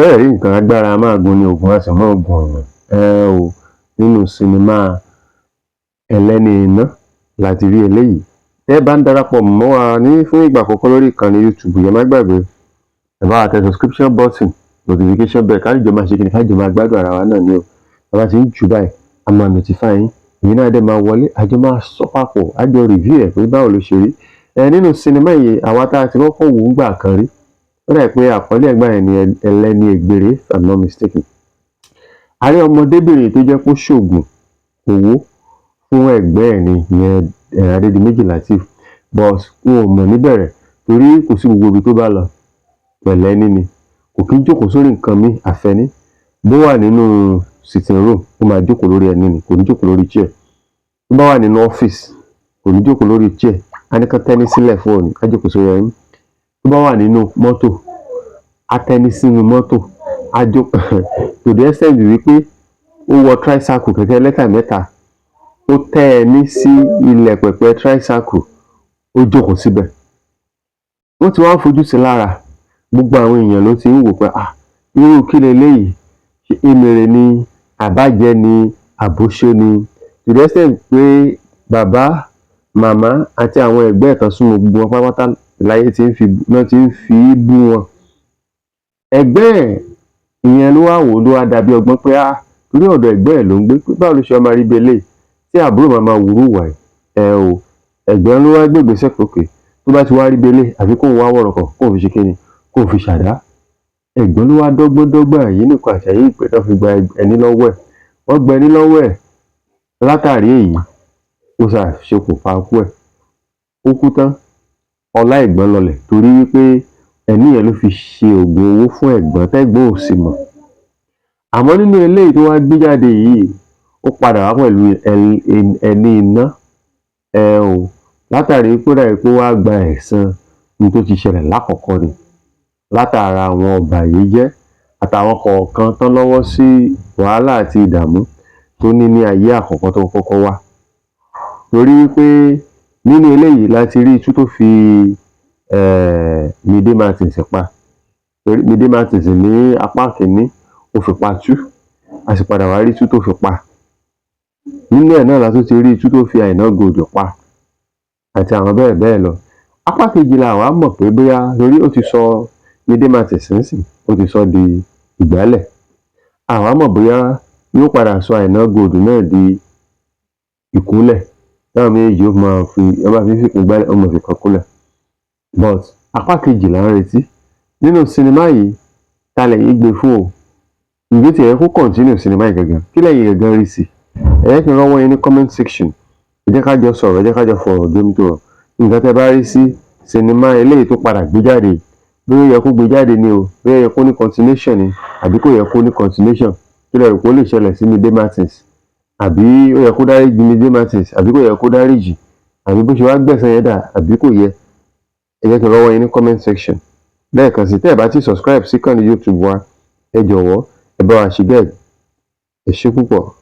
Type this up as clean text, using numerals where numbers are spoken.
Àbẹ́ẹ̀ rí nǹkan, agbára a máa gun ni, oògùn a sì máa gun ọ̀nà ẹ o. Nínú sinimá Ẹlẹ́ni Iná láti rí eléyìí. Tẹ́ ẹ bá ń darapọ̀ mọ́ wa ní fún ìgbà àkọ́kọ́ lórí ìkànnì YouTube yẹn, má gbàgbé, ẹ bá wa tẹ subscription button, notification bell, ká jọ máa ṣe kíni, ká jọ máa gbádùn ara wa náà ni o. Bàbá ti ń jù báyìí, a máa notify yín, èyí náà dẹ̀ máa wọlé, àjọ máa sọ papọ̀, àjọ review ẹ̀ pé báwo ló ṣe rí ẹ nínú sinimá yìí. Àwa tá a ti kọ́kọ́ wò ó gbà kan rí, ó dà pé àkọlé ẹ̀gbọ́n yẹn ni Ẹlẹ́ni Ègbèrè, if I'm not mistaken. A rí ọmọdébìnrin tó jẹ́ kó ṣoògùn owó fún ẹ̀gbẹ́ ẹ̀ ní ìyẹn Adédìméjì Lateef, but wọn ò mọ̀ níbẹ̀rẹ̀ torí kò sí gbogbo ibi tó bá lọ pẹ̀lẹ́ níni, kò kí ń jókòó sórí nǹkan mi àfẹ́ní. Bó wà nínú sitting room, ó máa jókòó lórí ẹní ni, kò ní jókòó lórí chair. Tó bá wà nínú ọ́fíìsì, kò ní jókòó lórí chair, á ní kán tẹ́ní sílẹ̀ fún òní, á jókòó sórí ẹní. Tó bá wà nínú mọ́tò, á tẹ́ní sínú mọ́tò, á jókòó, to the extent wípé ó wọ tricycle, kẹ̀kẹ́ lẹ́tà mẹ́ta, ó tẹ́ ẹní sí ilẹ̀ pẹ̀pẹ̀ tricycle, ó jókòó síbẹ̀. Wọ́n ti wá ń fojú sí lára, gbogbo àwọn èèyàn ló ti ń wò pé, ah, irú kí leléyìí? Ṣé emèrè ni, àbájẹ́ ni, àbóṣó ni? To the extent pé bàbá, màmá àti àwọn ẹ̀gbẹ́ ẹ̀ tán súnmọ́, gbogbo wọn pátápátá láyé tí ń fi náà ti ń fi í bú wọn. Ẹ̀gbẹ́ ẹ̀ ìyẹn ló wá wò ó, ló wá dàbí ọgbọ́n pé, ah, torí ọ̀dọ̀ ẹ̀gbẹ́ ẹ̀ ló ń gbé, pé báwo ló ṣe wá máa rí bí eléyìí tí àbúrò máa máa wúrú wà yìí ẹ o. Ẹ̀gbọ́n ló wá gbé ìgbésẹ̀ pé okay, tó bá ti wá rí bí eléyìí, àfi kóun wá wọ̀rọ̀kọ̀, kóun fi ṣe kíni, kóun fi ṣàdá. Ẹ̀gbọ́n ló wá dọ́gbọ́n dọ́gbọ́n yìí nìkan àṣàyí ìpè tó fi gba ẹní lọ́wọ́ ẹ̀. Wọ́n gba ẹní lọ́wọ́ ẹ̀. Látàrí èyí, ó ṣàṣokùnfà ikú ẹ̀. Ó kú tán, ọlá ẹ̀gbọ́n lọlẹ̀, torí wípé ẹní yẹn ló fi ṣe oògùn owó fún ẹ̀gbọ́n tẹ́gbọ́n ò sì mọ̀. Àmọ́ nínú eléyìí tó wá gbé jáde yìí, ó padà wá pẹ̀lú ẹní iná ẹ o, látàrí pé ó dàbí pé ó wá gba ẹ̀san ní tó ti ṣẹlẹ̀ lákọ̀ọ́kọ́ ni, látara àwọn ọ̀bàyéjẹ́ àtàwọn kọ̀ọ̀kan tán lọ́wọ́ sí wàhálà àti ìdààmú tó ní ní ayé àkọ́kọ́ tó kọ́kọ́ wá. Torí wípé nínú eléyìí la ti rí itú tó fi Mide Martins pa, torí Mide Martins ní apá kìíní, ó fi pa tú, a sì padà wá rí itú tó fi pa. Nínú ẹ̀ náà la tún ti rí itú tó fi Àìná Gold pa àti àwọn bẹ́ẹ̀ bẹ́ẹ̀ lọ. Apá kejì la wàá mọ̀ pé bóyá torí ó ti sọ Mide Martins nísìn, ó ti sọ di ìgbálẹ̀, àwa mọ̀ bóyá yóò padà sọ Àìná Gold náà di ìkúnlẹ̀, táwọn méjèèjì ó máa fi wọ́n bá fi ń fìkan gbálẹ̀, ó máa fi kan kúnlẹ̀. But apá kejì là ń retí nínú sinimá yìí. Ta lẹ̀yin gbé fún o? Ǹjẹ́ tí ẹ kó continue sinimá yìí gangan, kí lẹ̀yin gangan rí sí ẹ? Jẹ́ kí n rọ́wọ́ yín ní comment section. Ẹ jẹ́ ká jọ sọ̀rọ̀, ẹ jẹ́ ká jọ fọ̀rọ̀ jomitoro nǹkan tẹ́ bá rí sí sinimá eléyìí tó padà gbé jáde, bóyá ó yẹ kó gbé jáde ni o, bóyá ó yẹ kó ní continuation ni, àbí kò yẹ kó ní continuation. Kí lẹ rò pé ó lè ṣẹlẹ̀ sí Mide Martins? Àbí ó yẹ kó dáríjì Mide Martins, àbí kò yẹ kó dáríjì? Àbí bó ṣe wá gbẹ̀san yẹn dà, àbí kò yẹ? Ẹ jẹ́ kí n rọ́wọ́ yín ní comment section. Lẹ́ẹ̀kan sí, tẹ́ ẹ bá ti subscribe sí ìkànnì YouTube wa, ẹ jọ̀wọ́, ẹ bá wa ṣe bẹ́ẹ̀. Ẹ ṣé púpọ̀.